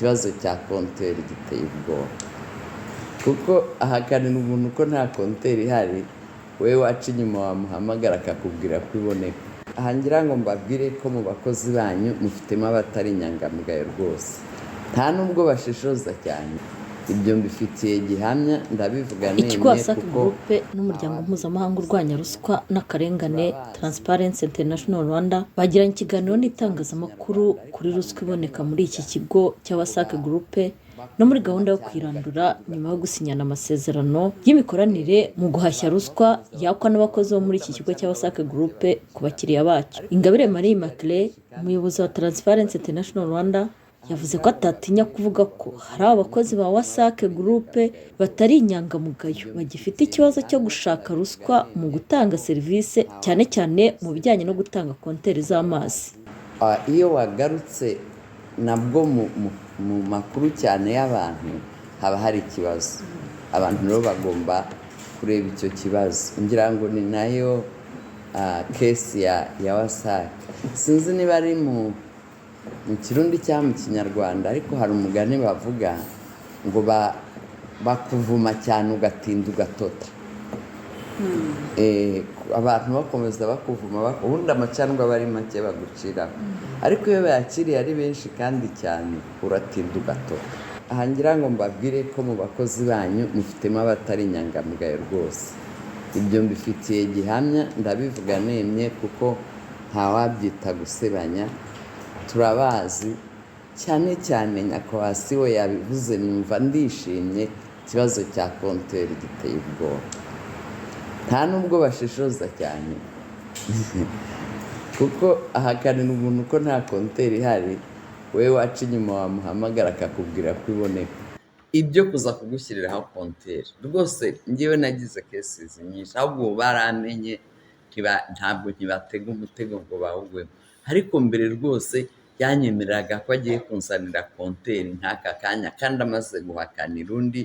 Ikibazo cya compteur giteye ubwoba, kuko ahakanira umuntu ko nta compteur ihari, wowe waca inyuma wamuhamagara akakubwira ko iboneka. Aha ngira ngo mbabwire ko mu bakozi banyu mufitemo abatari inyangamugayo rwose, nta nubwo bashishoza cyane. Ibyo mbifitiye gihamya, ndabivuga Ikigo nemye WASAC kuko Group n'umuryango mpuzamahanga urwanya ruswa n'akarengane Transparency International Rwanda bagiranye ikiganiro n'itangazamakuru kuri ruswa iboneka muri iki kigo cya WASAC Group no muri gahunda yo kwirandura, nyuma yo gusinyana amasezerano y'imikoranire mu guhashya ruswa yakwa n'abakozi bo muri iki kigo cya WASAC Group ku bakiriya bacyo. Ingabire Marie Immaculée, umuyobozi wa Transparency International Rwanda, yavuze ko atatinya kuvuga ko hari abakozi ba WASAC Group batari inyangamugayo, bagifite ikibazo cyo gushaka ruswa mu gutanga serivisi, cyane cyane mu bijyanye no gutanga konteri z'amazi. Iyo wagarutse nabwo mu makuru cyane y'abantu haba hari ikibazo. Abantu rero bagomba kureba icyo kibazo. Ngira ngo ni nayo case ya WASAC. Sinzi niba ari mu Kirundi cyangwa mu Kinyarwanda, ariko hari umugani bavuga ngo bakuvuma cyane ugatinda ugatota. Abantu bakomeza bakuvuma, ubundi amacandwe aba ari make baguciraho, ariko iyo bayakiriye ari benshi kandi cyane, uratinda ugatota. Aha ngira ngo mbabwire ko mu bakozi banyu mufitemo abatari inyangamugayo rwose. Ibyo mbifitiye gihamya, ndabivuga nemye, kuko ntawabyita gusebanya. Turabazi cyane cyane. Nyakubahwa we yabivuze numva ndishimye. Ikibazo cya compteur giteye ubwoba, nta nubwo bashishoza cyane, kuko ahakanira umuntu ko nta compteur ihari, wowe waca inyuma wamuhamagara akakubwira ko iboneka. Ibyo kuza kugushyiriraho compteur rwose, ngewe nagize cases nyinshi, ahubwo ubu baramenye, ntabwo nkibatega umutego ngo bawugwemo. Ariko mbere rwose yanyemereraga ko agiye kunzanira compteur nk'aka kanya, kandi amaze guhakanira undi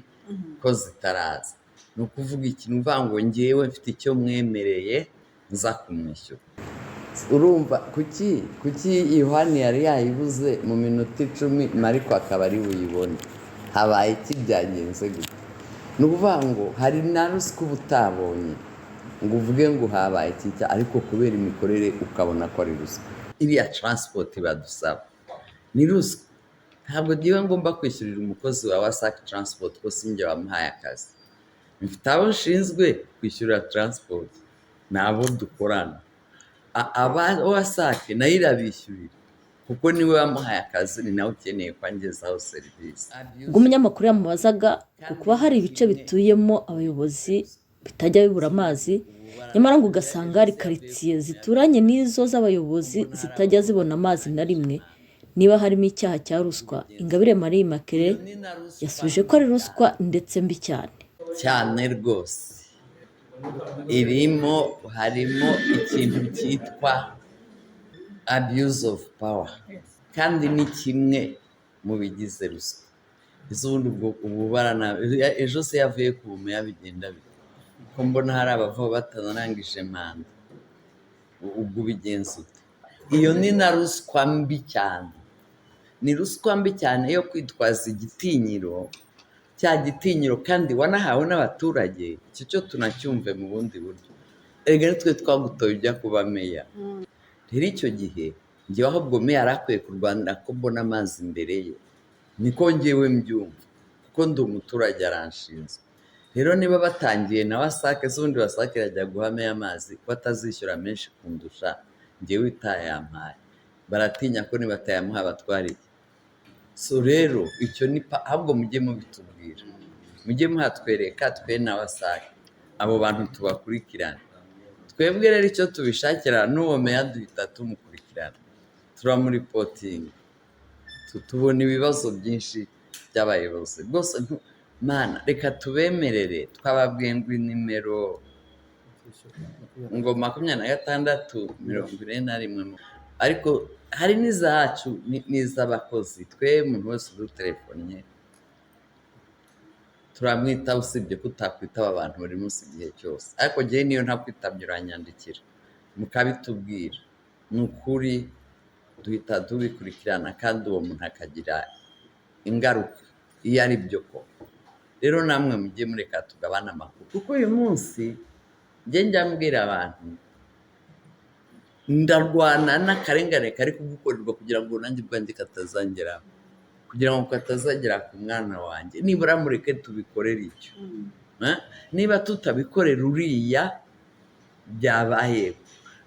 ko zitaraza. Ni ukuvuga iki? Ni ukuvuga ngo ngewe mfite icyo mwemereye, nza kumwishyura. Urumva kuki Yohani yari yayibuze mu minota 10, Mariko akaba ari buyibone? Habaye iki? Byagenze gute? Ni ukuvuga ngo hari na ruswa uba utabonye ngo uvuge ngo habaye iki, ariko kubera imikorere ukabona ko ari ruswa. Iriya transport badusaba ni ruswa. Ntabwo ngewe ngomba kwishyurira umukozi wa WASAC transport, ko sinjye wamuhaye akazi. Mfite abo nshinzwe kwishyurira transport, ni abo dukorana. Aba WASAC nayo irabishyurira, kuko niwe wamuhaye akazi, ni nawe ukeneye ko angezaho serivisi. Ubwo umunyamakuru yamubazaga ku kuba hari ibice bituyemo abayobozi bitajya bibura amazi, nyamara ngo ugasanga hari karitsiye zituranye n'izo z'abayobozi zitajya zibona amazi na rimwe, niba harimo icyaha cya ruswa, Ingabire Marie Immaculée yasubije ko ari ruswa, ndetse mbi cyane. Cyane rwose irimo. Harimo ikintu cyitwa abuse of power, kandi ni kimwe mu bigize ruswa. Ese ubundi ubwo ububara ejo se yavuye ku bumeya bigenda bite, ko mbona hari abavaho batanarangije manda? Ubwo ubigenza ute? Iyo ni na ruswa mbi cyane, ni ruswa mbi cyane yo kwitwaza igitinyiro, cya gitinyiro kandi wanahawe n'abaturage. Icyo cyo tunacyumve mu bundi buryo. Erega nitwe twagutoye ujya kuba meya. Rero icyo gihe ngewe ahubwo meya yari akwiye kurwanira ko mbona amazi imbere ye. Niko ngewe mbyumva, kuko ndi umuturage, aranshinzwe. Rero niba batangiye na WASAC, se ubundi WASAC irajya guha meya amazi ko atazishyura menshi kundusha ngewe itayampaye? Baratinya ko nibatayamuha batwara iki? So rero icyo ni ahubwo mujye mubitubwira, mujye muhatwereka twe na WASAC, abo bantu tubakurikirane. Twebwe rero icyo tubishakira, n'uwo meya duhita tumukurikirana, turamureportinga. Tubona ibibazo byinshi by'abayobozi rwose. Mana, reka tubemerere. Twababwiye ngo inimero ngo 26 41, ariko hari n'izacu n'iz'abakozi. Twe umuntu wese udutelefonnye turamwitaba, usibye ko utakwitaba abantu buri munsi igihe cyose, ariko njyewe niyo ntakwitabye uranyandikira mukabitubwira. Ni ukuri duhita tubikurikirana, kandi uwo muntu akagira ingaruka iyo ari byo koko. Rero namwe mujye mureka tugabane amakuru, kuko uyu munsi njye njya mbwira abantu, ndarwana n'akarengane kari kugukorerwa kugira ngo nanjye ubwanjye katazangeraho, kugira ngo katazagera ku mwana wanjye. Nibura mureke tubikorere icyo. Niba tutabikorera uriya byabaye,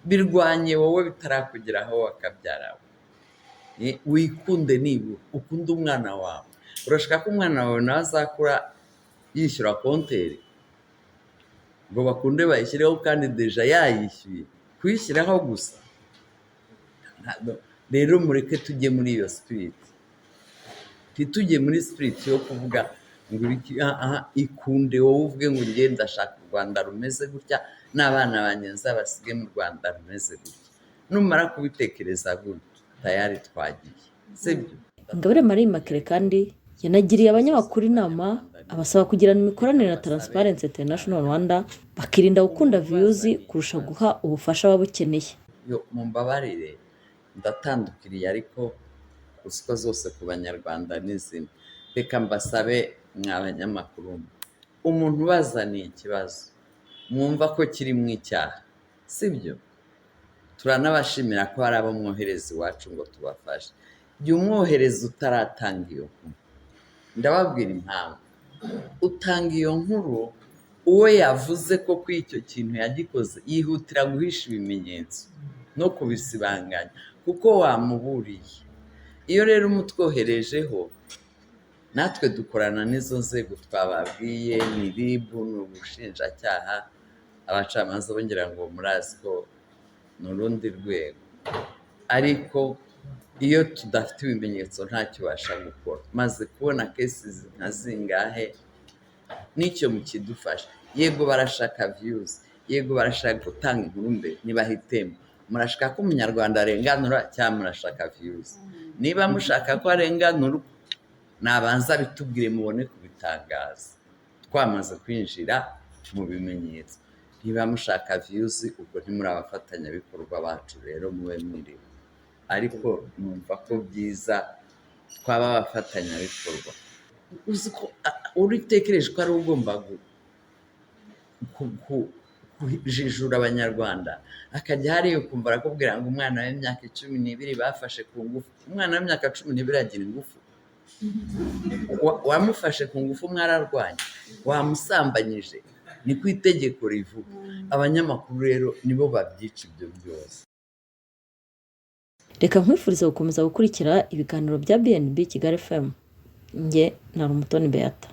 birwanye wowe bitarakugeraho wakabyarawe. Wikunde nibura ukunde umwana wawe. Urashaka ko umwana wawe nawe azakura yishyura konteri ngo bakunde bayishyireho kandi déjà yayishyuye, kuyishyiraho gusa? Rero mureke tujye muri iyo spirit, ntitujye muri spirit yo kuvuga ngo ibiki. Aha ikunde wowe, uvuge ngo njye ndashaka u Rwanda rumeze gutya, n'abana banjye nzabasige mu Rwanda rumeze gutya. Numara kubitekereza gutya, tayari twagiye, sibyo? Ingabire Marie Immaculée kandi yanagiriye abanyamakuru inama, abasaba kugirana imikoranire na Transparency International Rwanda, bakirinda gukunda views kurusha guha ubufasha ababukeneye. Yo, mumbabarire ndatandukiriye, ariko ruswa zose ku Banyarwanda ni zimwe. Reka mbasabe mwa banyamakuru mwe, umuntu ubazaniye ikibazo mwumva ko kirimo icyaha, sibyo? Turanabashimira ko hari abo mwohereza iwacu ngo tubafashe. Jya umwohereza utaratanga iyo nkuru. Ndababwira impamvu. Utanga iyo nkuru, uwo yavuze ko kuri icyo kintu yagikoze yihutira guhisha ibimenyetso no kubisibanganya kuko wamuburiye. Iyo rero umutwoherejeho, natwe dukorana n'izo nzego twababwiye, ni RIB, ni ubushinjacyaha, abacamanza bongera ngo murazi ko ni urundi rwego. Ariko iyo tudafite ibimenyetso ntacyo ubasha gukora. Maze kubona case nka zingahe n'icyo mukidufasha. Yego barashaka views, yego barashaka gutanga inkuru mbere, ntibahitemo. Murashaka ko Umunyarwanda arenganura cyangwa murashaka views? Niba mushaka ko arenganurwa, nabanza bitubwire mubone kubitangaza twamaze kwinjira mu bimenyetso. Niba mushaka views, ubwo ntimuri abafatanyabikorwa bacu, rero mube mwiriwe. Ariko numva ko byiza twaba abafatanyabikorwa. Uzi ko uritekereje ko ari ugomba kujijura Abanyarwanda, akajya hariya ukumva arakubwira ngo umwana w'imyaka 12 bafashe ku ngufu. Umwana w'imyaka 12 agira ingufu? Wamufashe ku ngufu, mwararwanye, wamusambanyije, ni ku itegeko rivuga. Abanyamakuru rero nibo babyica ibyo byose. Reka nkwifuriza gukomeza gukurikira ibiganiro bya BNB Kigali FM. Njye na Umutoni Beata.